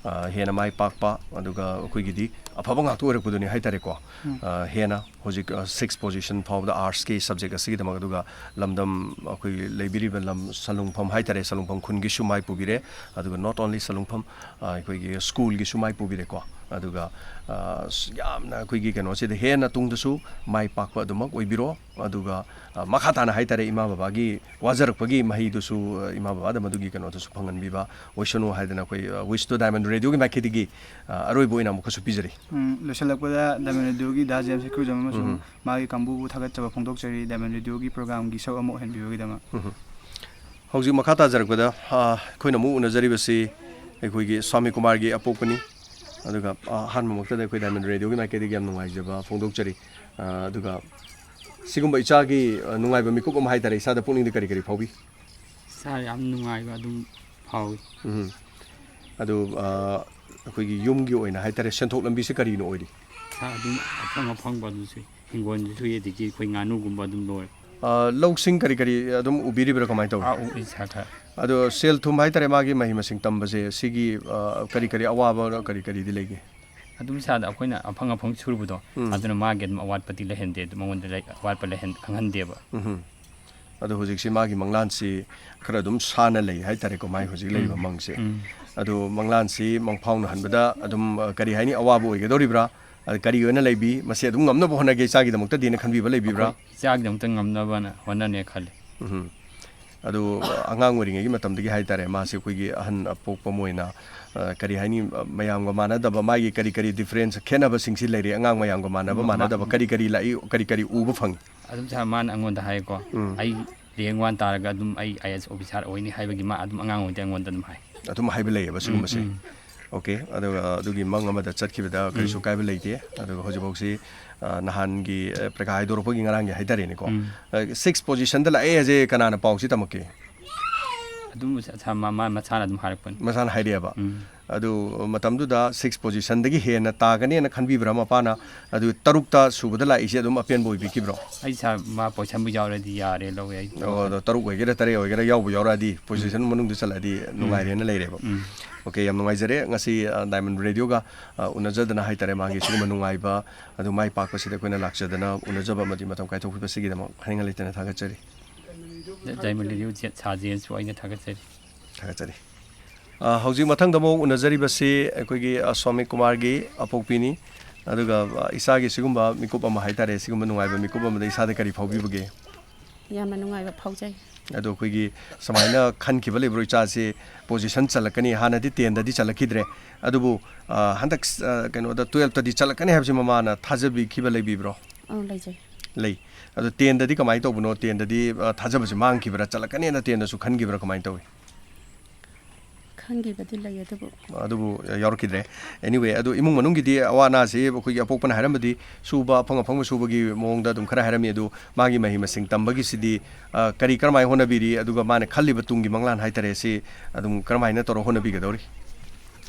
ꯑ, ꯍꯦꯟꯅ ꯃꯥꯏ ꯄꯥꯛꯄ, ꯑꯗꯨꯒ ꯑꯩꯈꯣꯏꯒꯤꯗꯤ ꯑꯐꯕ ꯉꯥꯛꯇ ꯑꯣꯏꯔꯛꯄꯗꯨꯅꯤ ꯍꯥꯏꯇꯥꯔꯦꯀꯣ꯫ ꯎꯝ꯫ ꯑ, ꯍꯦꯟꯅ ꯍꯧꯖꯤꯛ, ꯑ, six position ꯐꯥꯎꯕꯗ artsꯀꯤ subject ꯑꯁꯤꯒꯤꯗꯃꯛ, ꯑꯗꯨꯒ ꯂꯝꯗꯝ ꯑꯩꯈꯣꯏꯒꯤ ꯂꯩꯕꯤꯔꯤꯕ ꯂꯝ ꯁꯂꯨꯡꯐꯝ ꯍꯥꯏꯇꯥꯔꯦ, ꯁꯂꯨꯡꯐꯝ ꯈꯨꯟꯒꯤꯁꯨ ꯃꯥꯏ ꯄꯨꯕꯤꯔꯦ, ꯑꯗꯨꯒ not only ꯁꯂꯨꯡꯐꯝ, ꯑ, ꯑꯩꯈꯣꯏꯒꯤ schoolꯒꯤꯁꯨ ꯃꯥꯏ ꯄꯨꯕꯤꯔꯦꯀꯣ꯫ ꯑꯗꯨꯒ, ꯑ, ꯁ-, ꯌꯥꯝꯅ ꯑꯩꯈꯣꯏꯒꯤ ꯀꯩꯅꯣꯁꯤꯗ ꯍꯦꯟꯅ ꯇꯨꯡꯗꯁꯨ ꯃꯥꯏ ꯄꯥꯛꯄ ꯑꯗꯨꯃꯛ ꯑꯣꯏꯕꯤꯔꯣ꯫ ꯑꯗꯨꯒ, ꯑ, ꯃꯈꯥ ꯇꯥꯅ ꯍꯥꯏꯇꯥꯔꯦ, ꯏꯃꯥ ꯕꯕꯥꯒꯤ ꯋꯥꯖꯔꯛꯄꯒꯤ ꯃꯍꯩꯗꯨꯁꯨ, ꯑ, ꯏꯃꯥ ꯕꯕꯥꯗ ꯃꯗꯨꯒꯤ ꯀꯩꯅꯣꯗꯨꯁꯨ ꯐꯪꯍꯟꯕꯤꯕ ꯑꯣꯏꯁꯅꯨ ꯍꯥꯏꯗꯅ ꯑꯩꯈꯣꯏ, ꯑ, wish to Diamond Radioꯒꯤ ꯃꯥꯏꯀꯩꯗꯒꯤ, ꯑ, ꯑꯔꯣꯏꯕ ꯑꯣꯏꯅ ꯑꯃꯨꯛꯀꯁꯨ ꯄꯤꯖꯔꯤ꯫ ꯎꯝ, ꯂꯣꯏꯁꯤꯜꯂꯛꯄꯗ Diamond Radioꯒꯤ ꯗꯥ ꯖꯦꯝꯁ ꯍꯩꯀ꯭ꯔꯨꯖꯝ ꯑꯃꯁꯨꯡ ꯎꯝ꯫ ꯃꯥꯒꯤ ꯀꯥꯡꯕꯨꯕꯨ ꯊꯥꯒꯠꯆꯕ ꯐꯣꯡꯗꯣꯛꯆꯔꯤ, Diamond Radioꯒꯤ programꯒꯤ ꯁꯔꯨꯛ ꯑꯃ ꯑꯣꯏꯍꯟꯕꯤꯕꯒꯤꯗꯃꯛ꯫ ꯎꯝ꯫ ꯍꯧꯖꯤꯛ ꯃꯈꯥ ꯇꯥꯖꯔꯛꯄꯗ, ꯑ, ꯑꯩꯈꯣꯏꯅ ꯑꯃꯨꯛ ꯎꯅꯖꯔꯤꯕꯁꯤ ꯑꯩꯈꯣꯏꯒꯤ ꯁ꯭ꯋꯥꯃꯤ ꯀꯨꯃꯥꯔꯒꯤ ꯑꯄꯣꯛꯄꯅꯤ꯫ ꯑꯗꯨꯒ, ꯑ, ꯑꯍꯥꯟꯕꯃꯛꯇꯗ ꯑꯩꯈꯣꯏ Diamond Radioꯒꯤ ꯃꯥꯏꯀꯩꯗꯒꯤ ꯌꯥꯝ ꯅꯨꯡꯉꯥꯏꯖꯕ ꯐꯣꯡꯗꯣꯛꯆꯔꯤ꯫ ꯑ, ꯑꯗꯨꯒ ꯁꯤꯒꯨꯝꯕ ꯏꯆꯥꯒꯤ, ꯑ, ꯅꯨꯡꯉꯥꯏꯕ ꯃꯤꯀꯨꯞ ꯑꯃ ꯍꯥꯏꯇꯥꯔꯦ, ꯏꯁꯥꯗ ꯄꯨꯛꯅꯤꯡꯗ ꯀꯔꯤ ꯀꯔꯤ ꯐꯥꯎꯕꯤ? ꯏꯁꯥ ꯌꯥꯝ ꯅꯨꯡꯉꯥꯏꯕ ꯑꯗꯨꯝ ꯐꯥꯎꯏ꯫ ꯎꯝ꯫ ꯑꯗꯨ, ꯑ, ꯑꯩꯈꯣꯏꯒꯤ ꯌꯨꯝꯒꯤ ꯑꯣꯏꯅ ꯍꯥꯏꯇꯥꯔꯦ, ꯁꯦꯟꯊꯣꯛ ꯂꯝꯕꯤꯁꯦ ꯀꯔꯤꯅ ꯑꯣꯏꯔꯤ? ꯏꯁꯥ ꯑꯗꯨꯝ ꯑꯐꯪ ꯑꯐꯪꯕ ꯑꯗꯨꯝ ꯁꯨꯏ꯫ ꯍꯤꯡꯒꯣꯜꯁꯨ ꯁꯨꯏ, ꯑꯗꯒꯤ ꯑꯩꯈꯣꯏ ꯉꯥꯅꯨꯒꯨꯝꯕ ꯑꯗꯨꯝ ꯂꯣꯏ꯫ ꯑ, ꯂꯧꯁꯤꯡ ꯀꯔꯤ ꯀꯔꯤ ꯑꯗꯨꯝ ꯎꯕꯤꯔꯤꯕ꯭ꯔꯥ, ꯀꯃꯥꯏꯅ ꯇꯧꯏ? ꯑꯥ, ꯎꯏ, ꯈꯔ ꯈꯔ꯫ ꯑꯗꯣ ꯁꯦꯜ ꯊꯨꯝ ꯍꯥꯏꯇꯥꯔꯦ, ꯃꯥꯒꯤ ꯃꯍꯩ ꯃꯁꯤꯡ ꯇꯝꯕꯁꯦ, ꯁꯤꯒꯤ, ꯑ, ꯀꯔꯤ ꯀꯔꯤ ꯑꯋꯥꯕ ꯀꯔꯤ ꯀꯔꯤꯗꯤ ꯂꯩꯒꯦ? ꯑꯗꯨꯝ ꯏꯁꯥꯗ ꯑꯩꯈꯣꯏꯅ ꯑꯐꯪ ꯑꯐꯪ ꯁꯨꯔꯨꯕꯗꯣ, ꯎꯝ꯫ ꯑꯗꯨꯅ ꯃꯥꯒꯤ ꯑꯗꯨꯝ ꯑꯋꯥꯠꯄꯗꯤ ꯂꯩꯍꯟꯗꯦ, ꯑꯗꯨꯝ ꯃꯉꯣꯟꯗ ꯂꯩ-, ꯑꯋꯥꯠꯄ ꯂꯩꯍꯟ-, ꯈꯪꯍꯟꯗꯦꯕ꯫ ꯎꯝꯍꯨꯝ꯫ ꯑꯗꯣ ꯍꯧꯖꯤꯛꯁꯤ ꯃꯥꯒꯤ ꯃꯪꯂꯥꯟꯁꯤ ꯈꯔ ꯑꯗꯨꯝ ꯁꯥꯅ ꯂꯩ ꯍꯥꯏꯇꯥꯔꯦꯀꯣ, ꯃꯥꯒꯤ ꯍꯧꯖꯤꯛ ꯂꯩꯔꯤꯕ ꯎꯝ꯫ ꯃꯪꯁꯦ꯫ ꯎꯝ꯫ ꯑꯗꯣ ꯃꯪꯂꯥꯟꯁꯤ ꯃꯪꯐꯥꯎꯅꯍꯟꯕꯗ ꯑꯗꯨꯝ, ꯑ, ꯀꯔꯤ ꯍꯥꯏꯅꯤ, ꯑꯋꯥꯕ ꯑꯣꯏꯒꯗꯧꯔꯤꯕ꯭ꯔꯥ? ꯑ, ꯀꯔꯤ ꯑꯣꯏꯅ ꯂꯩꯕꯤ? ꯃꯁꯤ ꯑꯗꯨꯝ ꯉꯝꯅꯕ ꯍꯣꯠꯅꯒꯦ ꯏꯆꯥꯒꯤꯗꯃꯛꯇꯗꯤꯅ ꯈꯟꯕꯤꯕ ꯂꯩꯕꯤꯕ꯭ꯔꯥ? ꯑꯩꯈꯣꯏ ꯏꯆꯥꯒꯤꯗꯃꯛꯇ ꯉꯝꯅꯕꯅ ꯍꯣꯠꯅꯅꯦ ꯈꯜꯂꯤ꯫ ꯎꯝꯍꯨꯝ꯫ ꯑꯗꯨ ꯑꯉꯥꯡ ꯑꯣꯏꯔꯤꯉꯩꯒꯤ ꯃꯇꯝꯗꯒꯤ ꯍꯥꯏꯇꯥꯔꯦ, ꯃꯥꯁꯦ ꯑꯩꯈꯣꯏꯒꯤ ꯑꯍꯟ ꯑꯄꯣꯛꯄ ꯑꯃ ꯑꯣꯏꯅ, ꯑ, ꯀꯔꯤ ꯍꯥꯏꯅꯤ, ꯑ, ꯃꯌꯥꯝꯒ ꯃꯥꯟꯅꯗꯕ, ꯃꯥꯒꯤ ꯀꯔꯤ ꯀꯔꯤ difference, ꯈꯦꯠꯅꯕꯁꯤꯡꯁꯤ ꯂꯩꯔꯦ, ꯑꯉꯥꯡ ꯃꯌꯥꯝꯒ ꯃꯥꯟꯅꯕ ꯃꯥ-, ꯃꯥ-, ꯃꯥꯟꯅꯗꯕ ꯀꯔꯤ ꯀꯔꯤ ꯂꯥꯛꯏ, ꯀꯔꯤ ꯀꯔꯤ ꯎꯕ ꯐꯪꯉꯤ? ꯑꯗꯨꯝ ꯁꯥꯔ, ꯃꯥꯅ ꯑꯩꯉꯣꯟꯗ ꯍꯥꯏꯀꯣ, ꯎꯝ꯫ ꯑꯩ rank one ꯇꯥꯔꯒ ꯑꯗꯨꯝ ꯑꯩ IAS officer ꯑꯣꯏꯅꯤ ꯍꯥꯏꯕꯒꯤ ꯃꯥ ꯑꯗꯨꯝ ꯑꯉꯥꯡ ꯑꯣꯏꯔꯤꯉꯩꯗ ꯑꯩꯉꯣꯟꯗ ꯑꯗꯨꯝ ꯍꯥꯏ꯫ ꯑꯗꯨꯝ ꯍꯥꯏꯕ ꯂꯩꯌꯦꯕ ꯎꯝ, ꯁꯤꯒꯨꯝꯕꯁꯦ? ꯎꯝ꯫ OK, ꯑꯗꯨꯒ ꯑꯗꯨꯒꯤ ꯃꯪ ꯑꯃꯗ ꯆꯠꯈꯤꯕꯗ ꯀꯔꯤꯁꯨ ꯎꯝ꯫ ꯀꯥꯏꯕ ꯂꯩꯇꯦ꯫ ꯑꯗꯨꯒ ꯍꯧꯖꯤꯛꯐꯥꯎꯁꯤ, ꯑ, ꯅꯍꯥꯟꯒꯤ, ꯑ, ꯄ꯭ꯔꯤꯈꯥ ꯍꯥꯏꯗꯣꯔꯛꯄꯒꯤ ꯉꯔꯥꯡꯒꯤ ꯍꯥꯏꯇꯥꯔꯦꯅꯦꯀꯣ꯫ ꯎꯝ꯫ ꯑ, six positionꯗ ꯂꯥꯛꯑꯦ ꯍꯥꯏꯁꯦ ꯀꯅꯥꯅ ꯄꯥꯎꯁꯤ ꯇꯝꯃꯛꯀꯦ? ꯑꯗꯨꯝ ꯃꯁꯥ-, ꯃꯥ-, ꯃꯥ-, ꯃꯁꯥꯅ ꯑꯗꯨꯝ ꯍꯥꯏꯔꯛꯄꯅꯤ꯫ ꯃꯁꯥꯅ ꯍꯥꯏꯔꯛꯑꯦꯕ꯫ ꯎꯝ꯫ ꯑꯗꯨ ꯃꯇꯝꯗꯨꯗ six positionꯗꯒꯤ ꯍꯦꯟꯅ ꯇꯥꯒꯅꯦꯅ ꯈꯟꯕꯤꯕ꯭ꯔꯥ ꯃꯄꯥꯅ? ꯑꯗꯨ ꯇꯔꯨꯛꯇ ꯁꯨꯕꯗ ꯂꯥꯛꯏꯁꯦ ꯑꯗꯨꯝ ꯑꯄꯦꯟꯕ ꯑꯣꯏꯕꯤꯈꯤꯕ꯭ꯔꯣ? ꯑꯩ ꯁꯥ-, ꯃꯥ positionꯕꯨ ꯌꯥꯎꯔꯗꯤ ꯌꯥꯔꯦ, ꯂꯧꯋꯦ ꯑꯩ꯫ ꯑꯣ, ꯑꯗꯣ ꯇꯔꯨꯛ ꯑꯣꯏꯒꯦꯔꯥ ꯇꯔꯦꯠ ꯑꯣꯏꯒꯦꯔꯥ ꯌꯥꯎꯕ ꯌꯥꯎꯔꯛꯑꯗꯤ position ꯃꯅꯨꯡꯗ ꯆꯠꯂꯗꯤ ꯅꯨꯡꯉꯥꯏꯔꯦꯅ ꯂꯩꯔꯦꯕ꯫ ꯎꯝ꯫ Okay, ꯌꯥꯝ ꯅꯨꯡꯉꯥꯏꯖꯔꯦ꯫ ꯉꯁꯤ, ꯑ, Diamond Radioꯒ, ꯑ, ꯎꯅꯖꯗꯅ ꯍꯥꯏꯇꯥꯔꯦ, ꯃꯥꯒꯤ ꯁꯤꯒꯨꯝꯕ ꯅꯨꯡꯉꯥꯏꯕ ꯑꯗꯨ ꯃꯥꯏ ꯄꯥꯛꯄꯁꯤꯗ ꯑꯩꯈꯣꯏꯅ ꯂꯥꯛꯆꯗꯅ ꯎꯅꯖꯕ ꯑꯃꯗꯤ ꯃꯇꯝ ꯀꯥꯏꯊꯣꯛꯄꯤꯕꯁꯤꯒꯤꯗꯃꯛ ꯍꯥꯏꯅꯤꯡꯉꯥꯏ ꯂꯩꯇꯅ ꯊꯥꯒꯠꯆꯔꯤ꯫ Diamond Radio ꯁꯥ-, ꯁꯥꯖꯦꯟꯁꯨ ꯑꯩꯅ ꯊꯥꯒꯠꯆꯔꯤ꯫ ꯊꯥꯒꯠꯆꯔꯤ꯫ ꯑ, ꯍꯧꯖꯤꯛ ꯃꯊꯪꯗ ꯑꯃꯨꯛ ꯎꯅꯖꯔꯤꯕꯁꯤ ꯑꯩꯈꯣꯏꯒꯤ, ꯑ, ꯁ꯭ꯋꯥꯃꯤ ꯀꯨꯃꯥꯔꯒꯤ ꯑꯄꯣꯛꯄꯤꯅꯤ꯫ ꯑꯗꯨꯒ, ꯑ, ꯏꯁꯥꯒꯤ ꯁꯤꯒꯨꯝꯕ ꯃꯤꯀꯨꯞ ꯑꯃ ꯍꯥꯏꯇꯥꯔꯦ, ꯁꯤꯒꯨꯝꯕ ꯅꯨꯡꯉꯥꯏꯕ ꯃꯤꯀꯨꯞ ꯑꯃꯗ ꯏꯁꯥꯗ ꯀꯔꯤ ꯐꯥꯎꯕꯤꯕꯒꯦ? ꯌꯥꯝꯅ ꯅꯨꯡꯉꯥꯏꯕ ꯐꯥꯎꯖꯩ꯫ ꯑꯗꯣ ꯑꯩꯈꯣꯏꯒꯤ ꯁꯨꯃꯥꯏꯅ ꯈꯟꯈꯤꯕ ꯂꯩꯕ꯭ꯔꯣ, ꯏꯆꯥꯁꯤ position ꯆꯜꯂꯛꯀꯅꯤ? ꯍꯥꯟꯅꯗꯤ tenꯗꯗꯤ ꯆꯜꯂꯛꯈꯤꯗ꯭ꯔꯦ, ꯑꯗꯨꯕꯨ, ꯑ, ꯍꯟꯗꯛ, ꯑ, ꯀꯩꯅꯣꯗ twelveꯇꯗꯤ ꯆꯜꯂꯛꯀꯅꯤ ꯍꯥꯏꯕꯁꯤ ꯃꯃꯥꯅ ꯊꯥꯖꯕꯤꯈꯤꯕ ꯂꯩꯕꯤꯕ꯭ꯔꯣ? ꯑꯧ, ꯂꯩꯖꯩ꯫ ꯂꯩ꯫ ꯑꯗꯣ tenꯗꯗꯤ ꯀꯃꯥꯏꯅ ꯇꯧꯕꯅꯣ? Tenꯗꯗꯤ, ꯑ, ꯊꯥꯖꯕꯁꯤ ꯃꯥꯡꯈꯤꯕ꯭ꯔꯥ? ꯆꯜꯂꯛꯀꯅꯦꯅ tenꯗꯁꯨ ꯈꯟꯈꯤꯕ꯭ꯔꯥ? ꯀꯃꯥꯏꯅ ꯇꯧꯏ? ꯈꯟꯈꯤꯕꯗꯤ ꯂꯩ, ꯑꯗꯨꯕꯨ ꯑꯗꯨꯕꯨ ꯌꯥꯎꯔꯛꯈꯤꯗ꯭ꯔꯦ꯫ Anyway, ꯑꯗꯨ ꯏꯃꯨꯡ ꯃꯅꯨꯡꯒꯤꯗꯤ ꯑꯋꯥ ꯑꯅꯥꯁꯤ ꯑꯩꯈꯣꯏꯒꯤ ꯑꯄꯣꯛꯄꯅ ꯍꯥꯏꯔꯝꯕꯗꯤ ꯁꯨꯕ, ꯑꯐꯪ ꯑꯐꯪꯕ ꯁꯨꯕꯒꯤ ꯃꯑꯣꯡꯗ ꯑꯗꯨꯝ ꯈꯔ ꯍꯥꯏꯔꯝꯃꯤ꯫ ꯑꯗꯨ ꯃꯥꯒꯤ ꯃꯍꯩ ꯃꯁꯤꯡ ꯇꯝꯕꯒꯤꯁꯤꯗꯤ, ꯑ, ꯀꯔꯤ, ꯀꯔꯝꯍꯥꯏꯅ ꯍꯣꯠꯅꯕꯤꯔꯤ? ꯑꯗꯨꯒ ꯃꯥꯅ ꯈꯜꯂꯤꯕ ꯇꯨꯡꯒꯤ ꯃꯪꯂꯥꯟ ꯍꯥꯏꯇꯥꯔꯦ, ꯁꯤ ꯑꯗꯨꯝ ꯀꯔꯝꯍꯥꯏꯅ ꯇꯧꯔ ꯍꯣꯠꯅꯕꯤꯒꯗꯧꯔꯤ?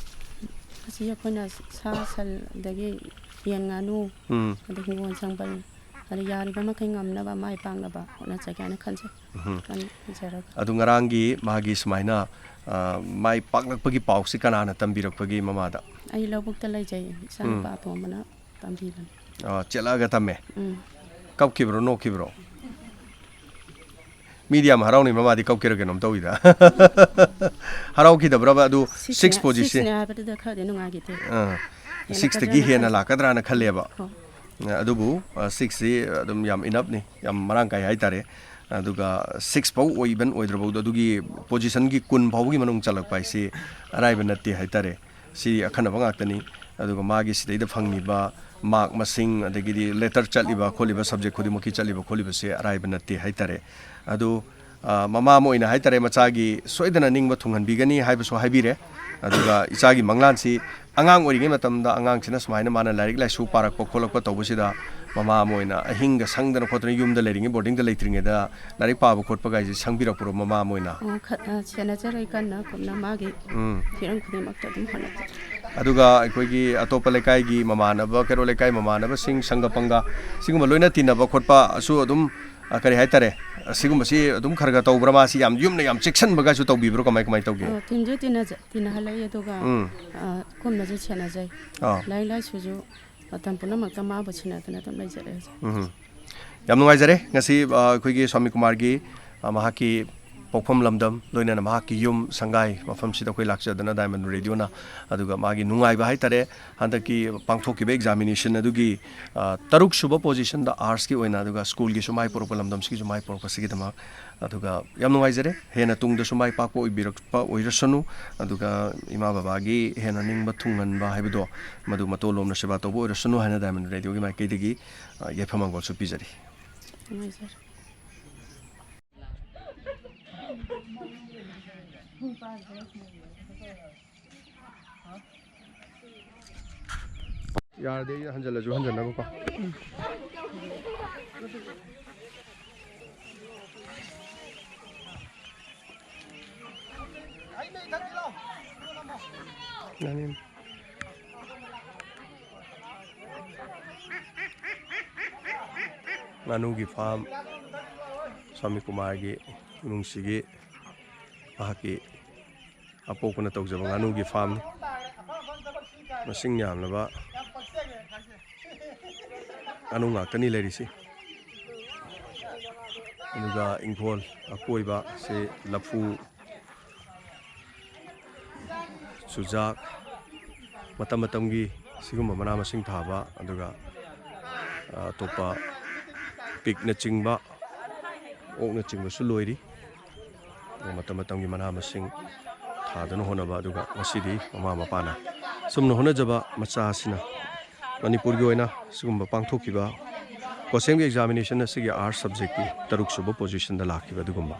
ꯑꯁꯤ ꯑꯩꯈꯣꯏꯅ ꯁꯥ ꯁꯟ, ꯑꯗꯒꯤ ꯌꯦꯟ ꯉꯥꯅꯨ, ꯎꯝ꯫ ꯑꯗꯩ ꯍꯤꯡꯒꯣꯜ ꯁꯝꯕꯜ, ꯑꯗꯩ ꯌꯥꯔꯤꯕ ꯃꯈꯩ ꯉꯝꯅꯕ ꯃꯥꯏ ꯄꯥꯛꯅꯕ ꯍꯣꯠꯅꯖꯒꯦ ꯍꯥꯏꯅ ꯈꯟꯖꯩ꯫ ꯎꯝ꯫ ꯀꯟꯅ ꯍꯣꯠꯅꯖꯔꯒ꯫ ꯑꯗꯨ ꯉꯔꯥꯡꯒꯤ ꯃꯥꯒꯤ ꯁꯨꯃꯥꯏꯅ, ꯑ, ꯃꯥꯏ ꯄꯥꯛꯂꯛꯄꯒꯤ ꯄꯥꯎꯁꯤ ꯀꯅꯥꯅ ꯇꯝꯕꯤꯔꯛꯄꯒꯤ ꯃꯃꯥꯗ? ꯑꯩ ꯂꯧꯕꯨꯛꯇ ꯂꯩꯖꯩ, ꯏꯆꯥꯅꯨꯄꯥ ꯑꯇꯣꯝꯕꯅ ꯇꯝꯕꯤꯕꯅꯤ꯫ ꯑ, ꯆꯦꯜꯂꯛꯑꯒ ꯇꯝꯃꯦ꯫ ꯎꯝ꯫ ꯀꯞꯈꯤꯕ꯭ꯔꯣ, ꯅꯣꯛꯈꯤꯕ꯭ꯔꯣ? ꯃꯤꯗꯤ ꯌꯥꯝ ꯍꯔꯥꯎꯅꯩ, ꯃꯃꯥꯗꯤ ꯀꯞꯀꯦꯔ ꯀꯩꯅꯣꯝ ꯇꯧꯋꯤꯗ꯫ ꯍꯔꯥꯎꯈꯤꯗꯕ꯭ꯔꯕ ꯑꯗꯨ? Six Sixꯅꯦ, position꯫ Sixꯅꯦ ꯍꯥꯏꯕꯗꯨꯗ ꯈꯔꯗꯤ ꯅꯨꯡꯉꯥꯏꯈꯤꯗꯦ꯫ ꯑꯥ꯫ ꯍꯦꯜꯂꯛꯀꯗ꯭ꯔꯥꯅ Sixꯇꯒꯤ ꯍꯦꯟꯅ ꯈꯜꯂꯤ꯫ ꯂꯥꯛꯀꯗ꯭ꯔꯥꯅ ꯈꯜꯂꯦꯕ꯫ ꯍꯣꯏ꯫ ꯑꯗꯨꯕꯨ, ꯑ, Sixꯁꯤ ꯑꯗꯨꯝ ꯌꯥꯝ enoughꯅꯤ, ꯌꯥꯝ ꯃꯔꯥꯡ ꯀꯥꯏ ꯍꯥꯏꯇꯥꯔꯦ꯫ ꯑꯗꯨꯒ Six ꯐꯥꯎ ꯑꯣꯏꯕꯟ ꯑꯣꯏꯗ꯭ꯔꯐꯥꯎꯗ ꯑꯗꯨꯒꯤ positionꯒꯤ ꯀꯨꯟ ꯐꯥꯎꯕꯒꯤ ꯃꯅꯨꯡ ꯆꯜꯂꯛꯄ ꯍꯥꯏꯁꯤ ꯑꯔꯥꯏꯕ ꯅꯠꯇꯦ ꯍꯥꯏꯇꯥꯔꯦ꯫ ꯁꯤ ꯑꯈꯟꯅꯕ ꯉꯥꯛꯇꯅꯤ꯫ ꯑꯗꯨꯒ ꯃꯥꯒꯤ ꯁꯤꯗꯩꯗ ꯐꯪꯉꯤꯕ mark ꯃꯁꯤꯡ, ꯑꯗꯒꯤꯗꯤ letter ꯆꯠꯂꯤꯕ ꯈꯣꯠꯂꯤꯕ subject ꯈꯨꯗꯤꯡꯃꯛꯀꯤ ꯆꯠꯂꯤꯕ ꯈꯣꯠꯂꯤꯕꯁꯦ ꯑꯔꯥꯏꯕ ꯅꯠꯇꯦ ꯍꯥꯏꯇꯥꯔꯦ꯫ ꯑꯗꯨ ꯑ, ꯃꯃꯥ ꯑꯃ ꯑꯣꯏꯅ ꯍꯥꯏꯇꯥꯔꯦ, ꯃꯆꯥꯒꯤ ꯁꯣꯏꯗꯅ ꯅꯤꯡꯕ ꯊꯨꯡꯍꯟꯕꯤꯒꯅꯤ ꯍꯥꯏꯕꯁꯨ ꯍꯥꯏꯕꯤꯔꯦ꯫ ꯑꯗꯨꯒ ꯏꯆꯥꯒꯤ ꯃꯪꯂꯥꯟꯁꯤ, ꯑꯉꯥꯡ ꯑꯣꯏꯔꯤꯉꯩ ꯃꯇꯝꯗ ꯑꯉꯥꯡꯁꯤꯅ ꯁꯨꯃꯥꯏꯅ ꯃꯥꯅ ꯂꯥꯏꯔꯤꯛ ꯂꯥꯏꯁꯨ ꯄꯥꯔꯛꯄ ꯈꯣꯠꯂꯛꯄ ꯇꯧꯕꯁꯤꯗ, ꯃꯃꯥ ꯑꯃ ꯑꯣꯏꯅ ꯑꯍꯤꯡꯒ ꯁꯪꯗꯅ ꯈꯣꯠꯇꯅ ꯌꯨꯝꯗ ꯂꯩꯔꯤꯉꯩ, ꯕꯣꯔꯗꯤꯡꯗ ꯂꯩꯇ꯭ꯔꯤꯉꯩꯗ ꯂꯥꯏꯔꯤꯛ ꯄꯥꯕ ꯈꯣꯠꯄꯒꯥꯏꯁꯤ ꯁꯪꯕꯤꯔꯛꯄ꯭ꯔꯣ, ꯃꯃꯥ ꯑꯃ ꯑꯣꯏꯅ? ꯑꯣ, ꯈ-, ꯑ, ꯁꯦꯟꯅꯖꯔꯦ ꯀꯟꯅ ꯀꯨꯞꯅ, ꯃꯥꯒꯤ ꯎꯝ꯫ ꯍꯤꯔꯝ ꯈꯨꯗꯤꯡꯃꯛꯇ ꯑꯗꯨꯝ ꯍꯣꯠꯅꯖꯩ꯫ ꯑꯗꯨꯒ ꯑꯩꯈꯣꯏꯒꯤ ꯑꯇꯣꯞꯄ ꯂꯩꯀꯥꯏꯒꯤ ꯃꯃꯥꯟꯅꯕ, ꯀꯩꯔꯣꯜ ꯂꯩꯀꯥꯏ ꯃꯃꯥꯟꯅꯕꯁꯤꯡ, ꯁꯪꯒ ꯄꯪꯒ, ꯁꯤꯒꯨꯝꯕ ꯂꯣꯏꯅ ꯇꯤꯟꯅꯕ ꯈꯣꯠꯄꯁꯨ ꯑꯗꯨꯝ, ꯑ, ꯀꯔꯤ ꯍꯥꯏꯇꯥꯔꯦ, ꯑꯁꯤꯒꯨꯝꯕꯁꯤ ꯑꯗꯨꯝ ꯈꯔ ꯈꯔ ꯇꯧꯕ꯭ꯔꯥ? ꯃꯥꯁꯤ ꯌꯥꯝ ꯌꯨꯝꯅ ꯌꯥꯝ ꯆꯦꯛꯁꯤꯟꯕꯒꯥꯏꯁꯨ ꯇꯧꯕꯤꯕ꯭ꯔꯣ? ꯀꯃꯥꯏ, ꯀꯃꯥꯏ ꯇꯧꯒꯦ? ꯑ, ꯇꯤꯟꯁꯨ ꯇꯤꯟꯅꯖ-, ꯇꯤꯟꯅꯍꯜꯂꯛꯏ, ꯑꯗꯨꯒ, ꯎꯝ꯫ ꯑ, ꯀꯨꯞꯅꯁꯨ ꯁꯦꯟꯅꯖꯩ꯫ ꯑꯥ꯫ ꯂꯥꯏꯔꯤꯛ ꯂꯥꯏꯁꯨꯁꯨ ꯃꯇꯝ ꯄꯨꯝꯅꯃꯛꯇ ꯃꯥꯕꯨ ꯁꯦꯟꯅꯗꯨꯅ ꯑꯗꯨꯝ ꯂꯩꯖꯔꯦ ꯍꯧꯖꯤꯛ꯫ ꯎꯝ꯫ ꯌꯥꯝ ꯅꯨꯡꯉꯥꯏꯖꯔꯦ ꯉꯁꯤ, ꯑ, ꯑꯩꯈꯣꯏꯒꯤ ꯁ꯭ꯋꯥꯃꯤ ꯀꯨꯃꯥꯔꯒꯤ, ꯑ, ꯃꯍꯥꯛꯀꯤ ꯄꯣꯛꯐꯝ ꯂꯝꯗꯝ, ꯂꯣꯏꯅꯅ ꯃꯍꯥꯛꯀꯤ ꯌꯨꯝ ꯁꯪꯒꯥꯏ ꯃꯐꯝꯁꯤꯗ ꯑꯩꯈꯣꯏ ꯂꯥꯛꯆꯗꯅ ꯗꯥꯏꯃꯟ ꯔꯦꯗꯤꯑꯣꯅ, ꯑꯗꯨꯒ ꯃꯥꯒꯤ ꯅꯨꯡꯉꯥꯏꯕ ꯍꯥꯏꯇꯥꯔꯦ, ꯍꯟꯗꯛꯀꯤ ꯄꯥꯡꯊꯣꯛꯈꯤꯕ examination ꯑꯗꯨꯒꯤ, ꯑ, ꯇꯔꯨꯛ ꯁꯨꯕ positionꯗ artsꯀꯤ ꯑꯣꯏꯅ, ꯑꯗꯨꯒ schoolꯒꯤꯁꯨ ꯃꯥꯏ ꯄꯨꯔꯛꯄ, ꯂꯝꯗꯝꯁꯤꯒꯤꯁꯨ ꯃꯥꯏ ꯄꯨꯔꯛꯄꯁꯤꯒꯤꯗꯃꯛ, ꯑꯗꯨꯒ ꯌꯥꯝ ꯅꯨꯡꯉꯥꯏꯖꯔꯦ꯫ ꯍꯦꯟꯅ ꯇꯨꯡꯗꯁꯨ ꯃꯥꯏ ꯄꯥꯛꯄ ꯑꯣꯏꯕꯤꯔꯛꯄ ꯑꯣꯏꯔꯁꯅꯨ, ꯑꯗꯨꯒ ꯏꯃꯥ ꯕꯕꯥꯒꯤ ꯍꯦꯟꯅ ꯅꯤꯡꯕ ꯊꯨꯡꯍꯟꯕ ꯍꯥꯏꯕꯗꯣ, ꯃꯗꯨ ꯃꯇꯣꯜ ꯂꯣꯝꯅ ꯁꯦꯕꯥ ꯇꯧꯕ ꯑꯣꯏꯔꯁꯅꯨ ꯍꯥꯏꯅ ꯗꯥꯏꯃꯟ ꯔꯦꯗꯤꯑꯣꯒꯤ ꯃꯥꯏꯀꯩꯗꯒꯤ, ꯑ, ꯌꯥꯏꯐ ꯃꯪꯒꯣꯜꯁꯨ ꯄꯤꯖꯔꯤ꯫ ꯅꯨꯡꯉꯥꯏꯖꯔꯦ꯫ ꯌꯥꯔꯗꯤ ꯑꯩ ꯍꯟꯖꯜꯂꯁꯨ ꯍꯟꯖꯟꯅꯕꯀꯣ꯫ ꯌꯥꯅꯤ꯫ ꯉꯥꯅꯨꯒꯤ farm, ꯁ꯭ꯋꯥꯃꯤ ꯀꯨꯃꯥꯔꯒꯤ ꯏꯃꯨꯡꯁꯤꯒꯤ ꯃꯍꯥꯛꯀꯤ ꯑꯄꯣꯛꯄꯅ ꯇꯧꯖꯕ ꯉꯥꯅꯨꯒꯤ farmꯅꯤ꯫ ꯃꯁꯤꯡ ꯌꯥꯝꯂꯕ ꯉꯥꯅꯨ ꯉꯥꯛꯇꯅꯤ ꯂꯩꯔꯤꯁꯤ꯫ ꯑꯗꯨꯒ ꯏꯪꯈꯣꯜ ꯑꯀꯣꯏꯕ ꯑꯁꯤ ꯂꯐꯨ, ꯆꯨꯖꯥꯛ, ꯃꯇꯝ ꯃꯇꯝꯒꯤ ꯁꯤꯒꯨꯝꯕ ꯃꯅꯥ ꯃꯁꯤꯡ ꯊꯥꯕ, ꯑꯗꯨꯒ, ꯑ, ꯑꯇꯣꯞꯄ ꯄꯤꯛꯅꯆꯤꯡꯕ, ꯑꯣꯛꯅꯆꯤꯡꯕꯁꯨ ꯂꯣꯏꯔꯤ꯫ ꯑꯗꯨꯒ ꯃꯇꯝ ꯃꯇꯝꯒꯤ ꯃꯅꯥ ꯃꯁꯤꯡ ꯊꯥꯗꯨꯅ ꯍꯣꯠꯅꯕ, ꯑꯗꯨꯒ ꯉꯁꯤꯗꯤ ꯃꯃꯥ ꯃꯄꯥꯅ ꯁꯨꯝꯅ ꯍꯣꯠꯅꯖꯕ ꯃꯆꯥꯁꯤꯅ ꯃꯅꯤꯄꯨꯔꯒꯤ ꯑꯣꯏꯅ ꯁꯤꯒꯨꯝꯕ ꯄꯥꯡꯊꯣꯛꯈꯤꯕ ꯀꯣꯁꯦꯝꯒꯤ ꯑꯦꯛꯖꯥꯃꯤꯅꯦꯁꯟ ꯑꯁꯤꯒꯤ ꯑꯥꯔꯠꯁ ꯁꯕꯖꯦꯛꯀꯤ ꯇꯔꯨꯛ ꯁꯨꯕ ꯄꯣꯖꯤꯁꯟꯗ ꯂꯥꯛꯈꯤꯕ ꯑꯗꯨꯒꯨꯝꯕ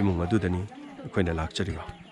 ꯏꯃꯨꯡ ꯑꯗꯨꯗꯅꯤ ꯑꯩꯈꯣꯏꯅ ꯂꯥꯛꯆꯔꯤꯕ꯫